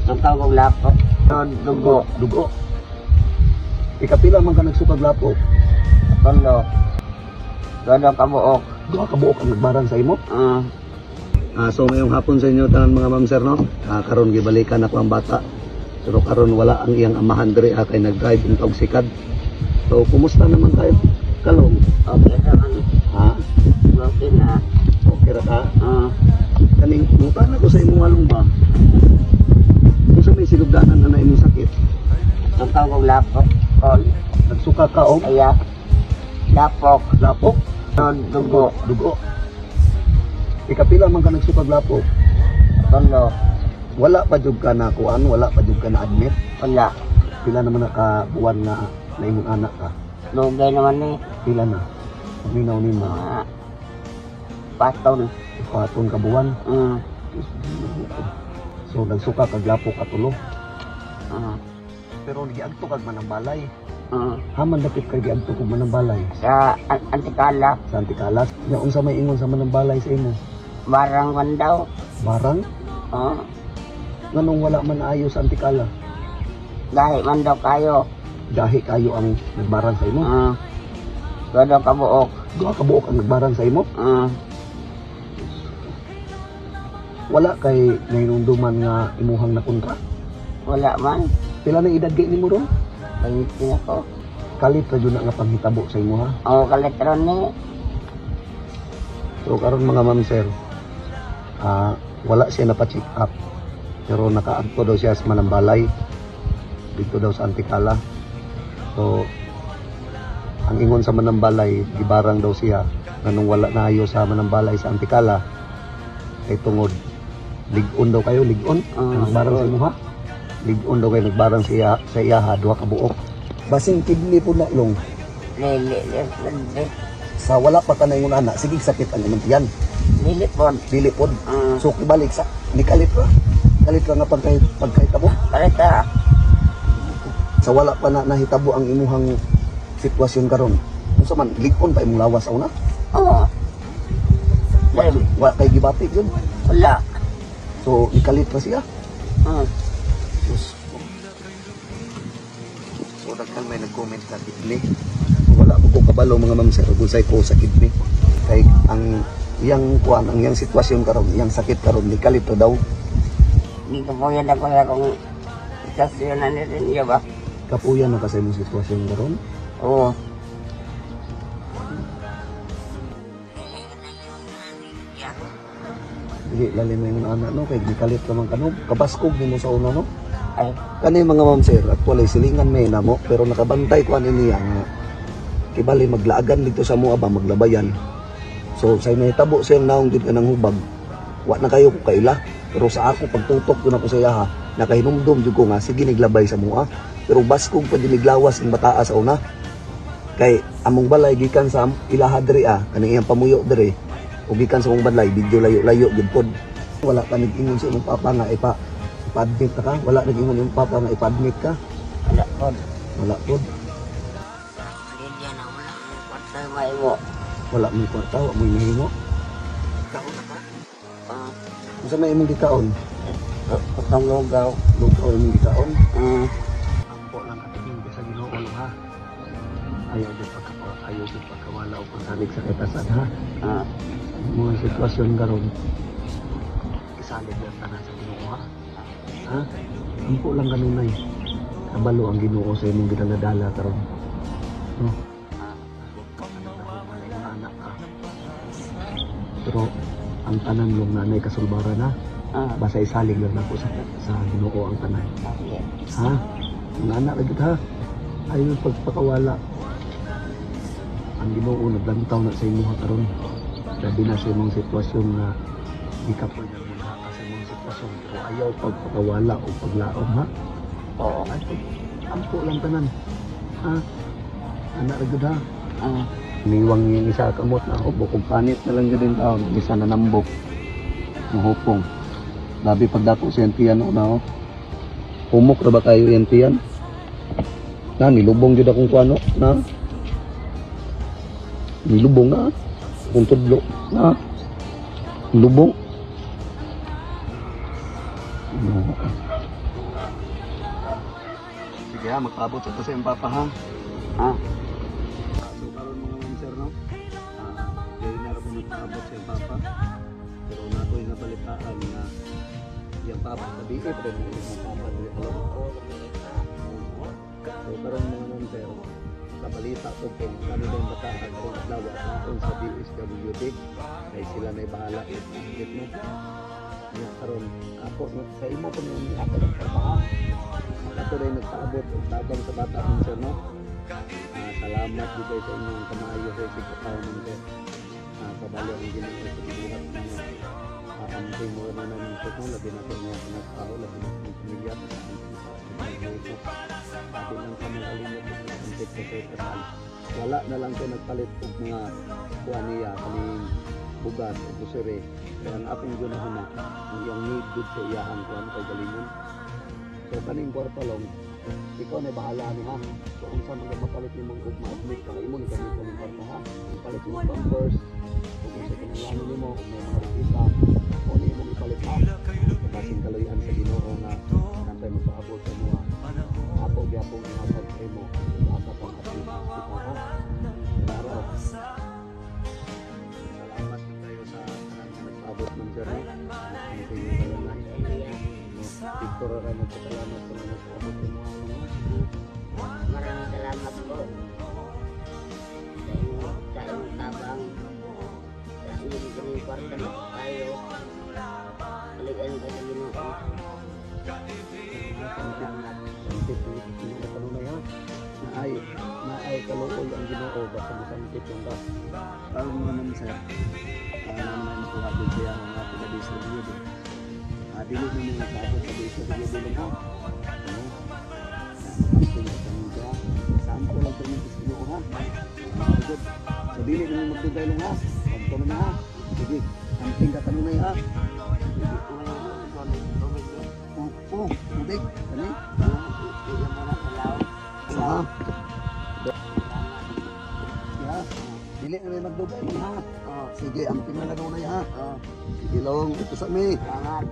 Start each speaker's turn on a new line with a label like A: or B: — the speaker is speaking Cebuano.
A: Nagsuka kong lapok. Dugo.
B: Dugo. Ikapila man ka nagsukag lapok?
A: Tulo. Tulo kabuok.
B: Duha ka buok ang nagbarang sa imo?
A: Ah.
B: So ngayong hapon sa inyo tanan, mga ma'am, sir, no. Karon gibalikan ako ang bata. Pero karon wala ang iyang amahan diri kay nag-drive ang og sikad. So kumusta naman kayo? Kalong?
A: Okay naman.
B: Ha?
A: Okay na.
B: Okay ra ka?
A: Ah.
B: Kaning mutana ko sa imong halong ba? Unsa may sinugdanan na imong sakit?
A: Nagsuka kong lapok. Kol.
B: Nagsuka ka og
A: Kaya. Lapok.
B: Lapok?
A: Dugo.
B: Dugo. Ikapila man ka nagsukag lapok?
A: Tulo.
B: Wala pa jud ka na kuan, wala pa jud ka na admit.
A: Wala.
B: Pila naman naka buwan nga na imong anak ka?
A: Lugay naman eh.
B: Pila na? Paminaw ni mo.
A: Mga patol.
B: Paton ka buwan. So nagsuka kag lapok katulo. Pero giadto kag manambalay. Haman dapit kay giadto kog manambalay?
A: Sa Antikala.
B: Sa Antikalas. Nya unsa may ingon sa manambalay sa imo?
A: Barang man daw.
B: Barang?
A: Ah.
B: Nganong wala man ayo sa Antikala?
A: Dahil man daw kayo.
B: Gahi kayo ang nagbarang sa imo?
A: Ah. Tulo kabuok.
B: Duha ka buok ang nagbarang sa imo?
A: Ah.
B: Wala kay nahinumduman nga imuhang nakontra?
A: Wala man.
B: Pila na edad kay nimo ron?
A: Pangitin ako.
B: Kalit ra jud na nga panghitabo sa imo, ha?
A: Oo, kalitron ni.
B: So karon, mga ma'am, sir, wala siya napa-check up. Pero nakaadto daw siya sa Manambalay. Dito daw sa Antikala. So ang ingon sa Manambalay, gibarang daw siya nganong wala naayo sa Manambalay sa Antikala kay tungod lig-on daw kayo, lig-on. Nagbarang sa imo, ha? Lig-on daw kayo nagbarang siya sa iyaha, duha ka buok. Basin kidney po na long.
A: Lili, lili, lili.
B: Sa wala pa ka na ingon ana, sige sakit ang imong tiyan.
A: Lili po.
B: Dili pod.
A: Ah.
B: So kibalik sa nikalit ra. Kalit ra nga pagkahitabo.
A: Kalita.
B: Sa wala pa na nahitabo ang imuhang sitwasyon karon. Unsa man lig-on pa imong lawas una?
A: Oo.
B: Wa, wa kay gibati yun.
A: Wala.
B: So nikalit ra siya. Diyos ko. So daghan may nag-comment na kidney. Wala ko kabalo, mga ma'am, sir, kung say ko sa kidney. Kay ang iyang kuan, ang iyang sitwasyon karon, iyang sakit karon nikalit ra daw.
A: Hindi ko po yan ako sa akong sasyon na rin niya ba?
B: Kapuyan na ka sa imong sitwasyon karon.
A: Oo.
B: Dili lalim na yung anak, no, kay gikalit ka man kano, kabaskog nimo sa una, no.
A: Ay,
B: Kani, mga ma'am, sir, actually silingan may namo pero nakabantay ko ani niya nga kibali maglaagan dito sa mua ba, maglabayan. So sa nahitabo siyang naong gid kanang hubag. Wa na kayo ko kaila, pero sa ako pagtutok ko na ko sa iyaha, nakahinumdum jud ko nga sige niglabay sa mua. Pero baskog pa jud niglawas ang bataa sa una. Kay among balay gikan sa ilaha diri kaning iyang pamuyo diri o gikan sa among balay video layo-layo gid pod. Wala ka nag-ingon sa imong papa nga ipa-admit na ka? Wala nag-ingon imong papa nga ipa-admit ka?
A: Wala po.
B: Wala pod.
A: Hindi na wala. Kwarta may mo.
B: Wala mo kwarta, wa mo mahimo. Kaon na ka?
A: Ah,
B: Unsa may imong gikaon?
A: Putong lugaw.
B: Lugaw imong gikaon?
A: Ah.
B: Ampo lang katingin ka sa Ginoo, ha. Ayaw jud pagkawala o pagsalig sa kitasan, ha.
A: Ah.
B: Mga sitwasyon karon. Isalig lang tanan sa Ginoo, ha. Ha? Ampo lang kanunay. Kabalo ang Ginoo sa imong ginaladala karon. No? Anak ka. Pero ang tanan yung nanay kasulbara na.
A: Ah.
B: Basta isalig lang nako sa Ginoo ang tanan.
A: Okay.
B: Ha? Ang anak ra gyud, ha. Ayaw pagpakawala. Ang Ginoo naglantaw na sa imuha karon. Labi na sa imong sitwasyon nga gikapoy na muna ka sa imong sitwasyon. Pero ayaw pagpakawala o paglaom, ha.
A: Oo.
B: Ay, ampo lang tanan. Ha? Anak ra gyud, ha.
A: Ah.
B: Niwang yung isa kamot na ako, bukog panit na lang gyud yung taon, isa na nambok. Muhupong. Labi pagdako sa tiyan na oh. Humok ra ba kayo yung tiyan? Na, nilubong jud akong kuano, na. Nilubong na. Akong tudlo, na. Nilubong. No. Sige ha, magpaabot sa to sa iyong papa ha.
A: Ah,
B: So karon mga ma'am sir no. Dili na ra mo nagpaabot sa iyong papa. Pero nato'y nabalitaan na iyang papa tabi pa rin ang iyang papa dili alam. So karon mga ma'am sir, kabalita ko kung kami din bataan karong adlaw tungkol sa DSWD kay sila na bahala og update no. Nya karon ako sa imo ko nang hatag ang trabaho. Ato rin nagpaabot og tabang sa bata ma'am sir no. Salamat gid sa inyong kamayo sa isig katawo ma'am sir. Kabalo ang Ginoo sa gibuhat ninyo. Amping mo na namin sir no, labi na sa inyong anak tao, labi na sa inyong pamilya, sa amping sa inyong Sabi lang sa mga kalimot ng ampit ko sa kasal. Wala na lang ko nagpalit og mga kuha niya kaning bugas o grocery. Kaya ang akong gunahuna, ang iyang need gud sa iyahang kuan kay galingon. So kaning kwarta long, ikaw na bahala ni ha. So unsa man ka mapalit nimong ug ma-admit ka imo ni kami kaning kwarta ha. Ipalit mo pampers, ug unsa kinahanglan nimo, ug may mga resita, o ni imong ipalit ha. Basin kaluyan sa Ginoo nga nantay magpaabot sa mga ako gyapon ihatag sa imo asa pang admit sa hospital ha. Klaro. Salamat din kayo sa tanan nga nagpaabot ng sir no. Ang tingin kayo na. Victor ra nagpasalamat sa mga nagpaabot sa mga ano.
A: Maraming salamat po sa inyong tabang, sa inyong kaming kwarta na tayo. Balikan ka sa Ginoo. Salamat.
B: Sangkit hindi ka kanunay ha. Naay kaluoy ang Ginoo basta masangkit lang ka. Karon mga ma'am sir, naman makuha din siya ang mga taga DSWD. Dili na mo nagpaabot sa DSWD lang ha. Ano? Amping ka kanun siya. Sampo lang tayo sa Ginoo ha. Good. So dili na mo magdugay lang ha. Pagto na ha. Sige, amping ka kanunay ha.
A: Tubig, tubig.
B: Oh, tubig. Kani?
A: Iya mo na sa law.
B: Ha? Ya. Dili na may magdugay lang ha.
A: Oh,
B: Sige, amping na lang ha.
A: oh,
B: Sige long, ito sa mi.
A: salamat.